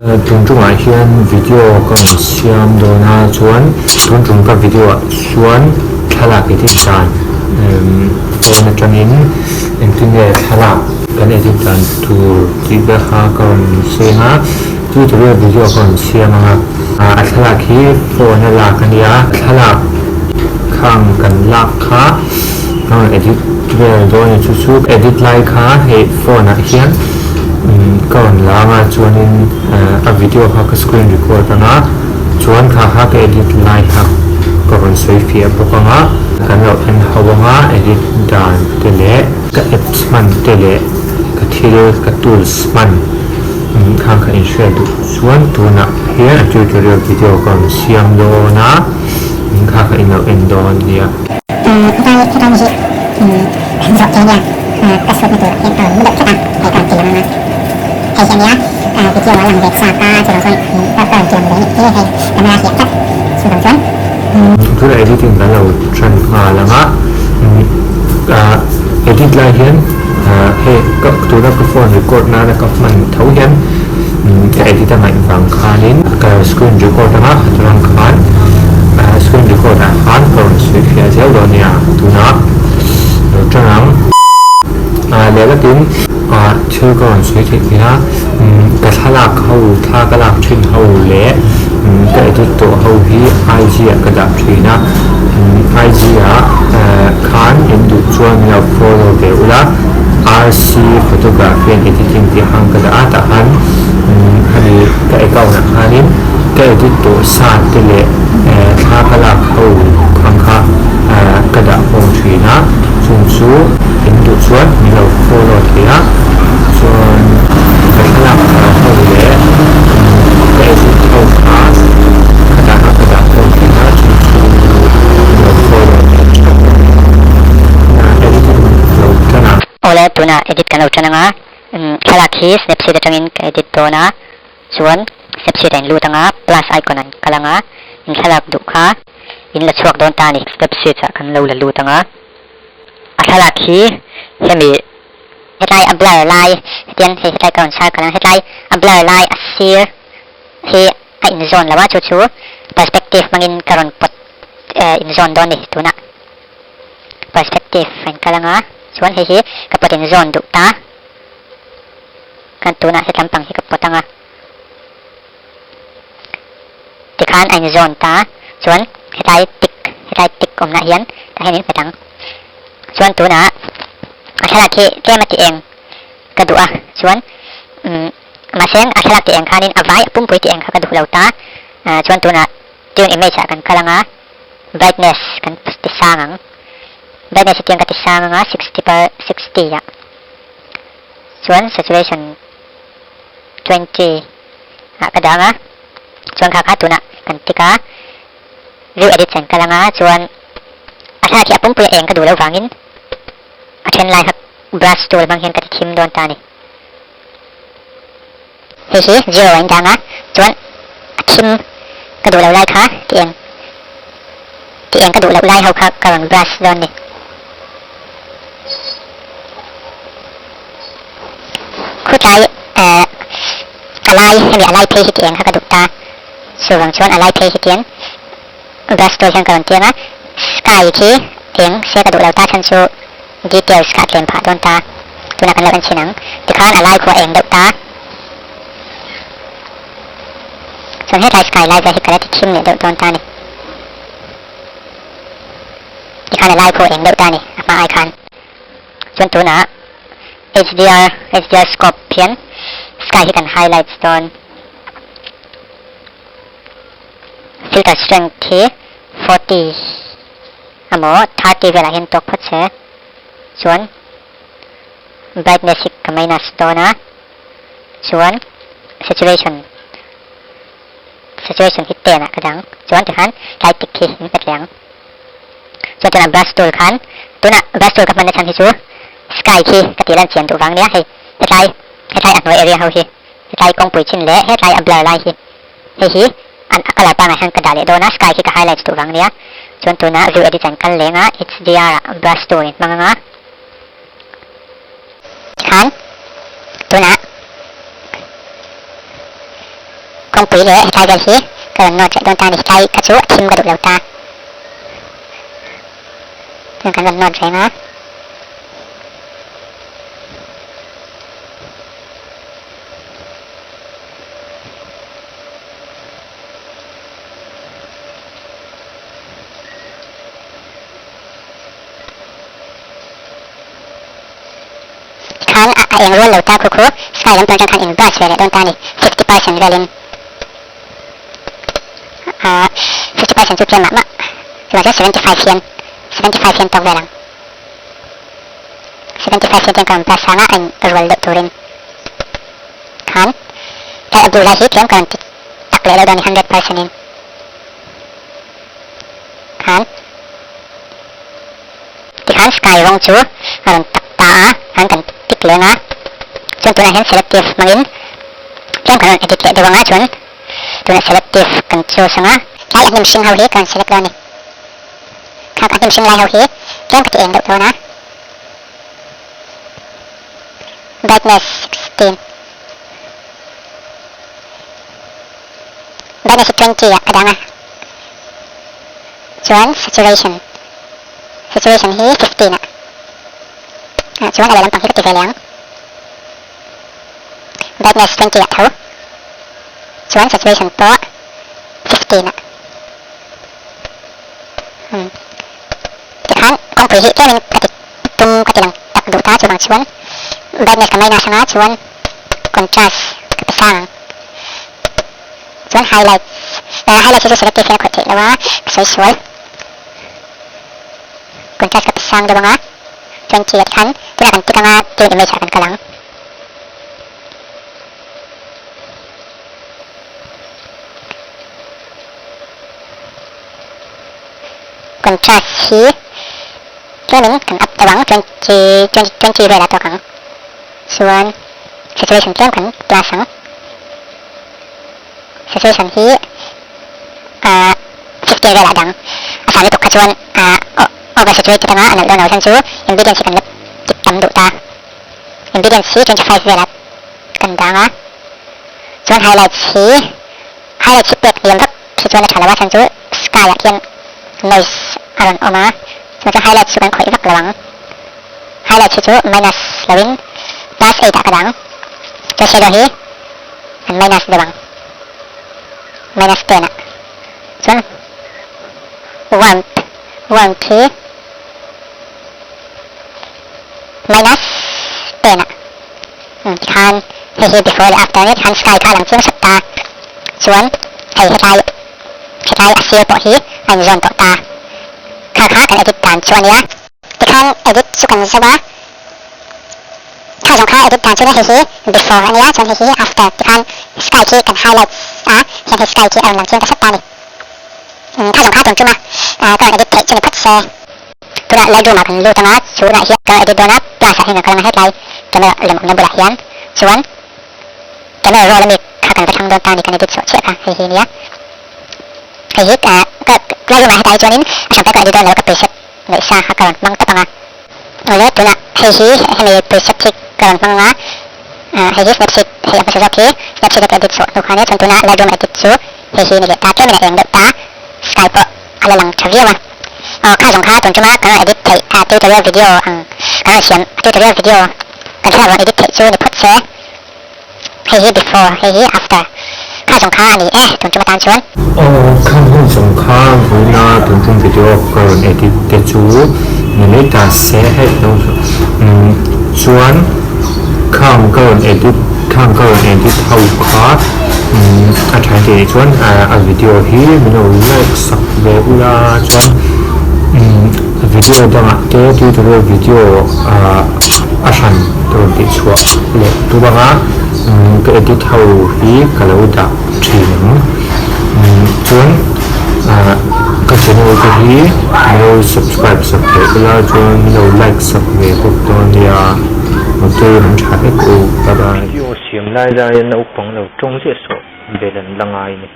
Tun tumah hian video ka rawn siam dawn a, chuan tun tum ka video ah chuan thlalak edit dan phone atangin engtin nge thlalak kan edit dan tur tih ber kha ka rawn seng a, tutorial video ka rawn siam ang a, a thlalak hi phone a lak a nia, thlalak khang kan lak kha ka rawn edit vel dawn a ni chu chu edit lai kha hei phone ah hian. Ka rawn lang a chuanin a video kha ka screen record ang a chuan kha kha ka edit lai kha ka rawn sawi fiah bawk ang a kan lo en ho ang a edit dan te leh ka apps hman te leh ka thil ka tools hman khang kha inhriat duh chuan tunah hian a tutorial video ka rawn siam dawn a kha kha in lo en dawn nia. Zawh thei nia ka shoot na tur hian a rawn mu deuh tlat a, hei ka rawn ti lang ang a, hei hi ania video a lang ve chak a chuvang chuan ka rawn ti lang ve anih hi hei camera a hliah tlat chuvang chuan. Tunah editing kan lo tan nghal ang a, edit lai hian hei ka tuna ka phone record nana ka hman tho hian ka edit a ngaih vang khanin ka screen record ang a, atirang khan screen record ah khan ka rawn sawi fiah zel dawn nia tunah. Lo ṭang ang. Leh lakin thil ka rawn sawi theih theih a, ka thlalak ho, thla ka lak ṭhin ho leh ka edit tawh ho hi IG ah ka dah ṭhin a, IG ah khan in duh chuan min lo follow ve ula, RC Photography and Editing tih ang ka dah a, tah khan hemi ka account ah khanin ka edit tawh sa te leh thla ka lak ho ang kha ka dah khawm thin a, chung chu in duh chuan min lo follow thei a, chuan ka thlalak ho leh ka edit ho kha ka dah a ka dah khawm thin a, chung chu min lo follow thei tha bawk a, editing lo tan a. Awle tunah edit kan lo tan anga, thlalak hi Snapseed atangin ka edit dawn a, Chuan Snapseed a in lut anga plus icon an kal anga in thlalak duh kha in la chhuak dawn ta a ni. Snapseed ah kan lo la lut anga a thlalak hi hemi. Hetlai a blur lai hetiang hei hetlai ka rawn circle ang hetlai a blur lai a sir hi a in zawn lo a chu chu perspective hmangin ka rawn pawt in zawn dawn a ni tunah perspective a in kal anga chuan hei hi ka pawt in zawn duh ta. Kan tunah hetlam pang hi ka pawt ang a, tikhan a inzawn ta chuan hetlai tik hetlai tik awmna hian tah hian in hmet ang. Chuan tunah a thlalak hi tlem a ti eng ka duh a chuan umm mahse a thlalak ti eng khanin a vai a pumpui ti eng kha ka duh lo ta chuan tunah tune image ah kan kal ang a brightness kan ti sang ang brightness hi tiang ka ti sang ang a 60 per 60 ah. Chuan saturation 20 ah ka dah ang a, chuan kha kha tunah kan tick a, view edit chuan kal ang a, chuan a thlalak hi a pumpui a eng ka duh loh vangin a then lai kha brush tool hmang hian ka ti thim dawn ta a ni. Hei hi zero a indang a, chuan a thim ka duh loh lai kha ti eng ti eng ka duh loh lai ho kha ka rawn brush dawn a ni. Khutlai eh a lai hemi a lai phei hi ti eng kha ka duh ta, chuvang chuan a lai phei hi tiang brush tool hian ka rawn tiang a, sky khi eng se ka duh lo ta chhan chu details kha a tlem phah dawn ta, tunah kan lo en chhin ang, tikhan a lai khu a eng deuh ta, chuan hetlai sky lai vel hi ka la ti thim leh deuh dawn ta a ni, tikhan a lai khu a eng deuh ta a ni a hma ai khan. Chuan tunah HDR HDR scope hian sky hi kan highlights dawn. Filter strength hi 40 emaw 30 velah hian tawk phawt se. Chuan brightness hi ka minus dawn a. Chuan saturation saturation hi 10 ah ka dang. Chuan tikhan tlai tik hi in hmet leh ang. Chuan tunah brush tool khan tunah brush tool ka hmanna chhan hi chu sky khi ka tih lan chian duh vang nia hei hetlai hetlai a hnuai area ho hi hetlai kawngpui chin leh hetlai a blur lai hi hei hi an a colour pangai hian ka dah leh dawn a sky khi ka highlights duh vang nia chuan tunah view edit an kal leng a HDR ah brush tool in hmang anga tikhan tunah. Kawngpui leh hetlai vel hi ka rawn note leh dawn ta a ni. Hetlai kha chu a thim ka duh lo ta. Chuan kan rawn note reng a. Tikhan a a eng rual lo ta khu khu sky lampang atang khan in brush ve leh dawn ta a ni 50% velin ah 50% chu tlem mah mah chuvang chuan 75 hian 75 hian tawk vel ang 75 hian ka rawn brush anga a in rual deuh turin khan tlai a blue lai hi tlem ka rawn ti tak leh lo dawn a ni 100% in khan. Tikhan sky rawng chu a rawn tak ta a, an kan tik leng a, chuan tunah hian selective hmangin tlem kan rawn edit leh deuh anga chuan tunah selective kan choose anga. Tlai a hnim hring ho hi ka rawn select dawn a ni. Kha a hnim hring lai ho hi tlem ka ti eng deuh dawn a, brightness 16, brightness hi 20 ah ka dang a, chuan saturation. Saturation hi 15 ah chuan a lehlam pang hi ka ti ve leh ang. Brightness 20 ah tho chuan saturation pawh 15 ah. Umm tikhan kawngpui hi tlemin ka ti tum ka ti lang tak duh ta chuvang chuan brightness ka minus anga chuan contrast ka pe sang ang. Chuan highlights highlights hi chu selective hian a khawih theih loh a ka sawi sual. Contrast ka sang deuh anga 20 ah tikhan tunah kan tick anga tune image ah kan kal ang. Contrast hi tlemin kan up deuh ang 20 20 20 velah tawk ang chuan saturation tlem kan plus ang. Saturation hi ah 15 velah dang a san lutuk kha chuan ah over saturated anga a nalh dawn lo chhan chu ingredients hi kan la tip tam duh ta. Ingredients hi 25 velah kan dang a chuan highlights hi highlights hi pek hniam vak hi chuan a tha lo a chhan chu sky ah khian noise a rawn awm a chuan chu highlights chu kan khawih vak lo ang. Highlights hi chu minus loin plus 8 ah ka dang chuan shadow hi an minus deuh ang minus 10 ah chuan warmth warmth hi minus 10 ah tikhan hei hi before leh after ania tikhan sky kha a lang chiang sat ta chuan hei hetlai hetlai a sir pawh hi a inzawn tawh ta kha kha kan edit dan chu ania. Tikhan edit chu kan zo a, kha zawng kha edit dan chuan hei hi before a nia chuan hei hi after tikhan sky khi kan highlight a hian hei sky khi a rawn lang chiang ta sat ta a ni. Kha zawng kha tun tum a ka rawn edit theih chu ni phawt se. Tunah Lightroom ah kan lut anga chunah hian ka edit dawn a plus ah hian kan kal anga hetlai camera lem awmna bulah hian chuan camera roll ami kha kan va thlang dawn ta a ni kan edit chhuah chiah kha hei hi nia. Hei hi ka Lightroom ah hetah hi chuanin a hran pek ka edit dawn lo ka preset Ngaihsa kha ka rawn hmang tawp ang a. Awle, tunah hei hi hemi preset hi ka rawn hmang ang a, hei hi snapseed hei a hmasa zawk hi snapseed a ka edit chhuah hnu khan e, chuan tunah Lightroom edit chu hei hi ni leh ta, tlemin a eng deuh ta, sky pawh a la lang tha viau a. Aw kha zawng kha tun tuma kan rawn edit theih a tutorial video ang kan rawn siam a tutorial video kan thlalak rawn edit theih chu ni phawt se. Hei hi before, hei hi after. Kha zawng kha a ni e, tun tum atan chuan. Aw, kha hun zawng kha vawiina tun tum video ka rawn edit te chu ni mai ta se hei lo umm chuan khang ka rawn edit khang ka rawn edit ho kha umm a tha tih nih chuan a video hi min lo like sak ve ula chuan umm video dangah te tutorial video ah a hran rawn tih chhuah leh tum anga ka edit ho hi ka lo dah thin ang chuan ka channel te hi min lo subscribe sak theih ula chuan min lo like sak ve bawk dawn nia motor an tha vek u bye bye. Video siam lai laia naupang lo tawng ziah sawh bel an la ngai a ni.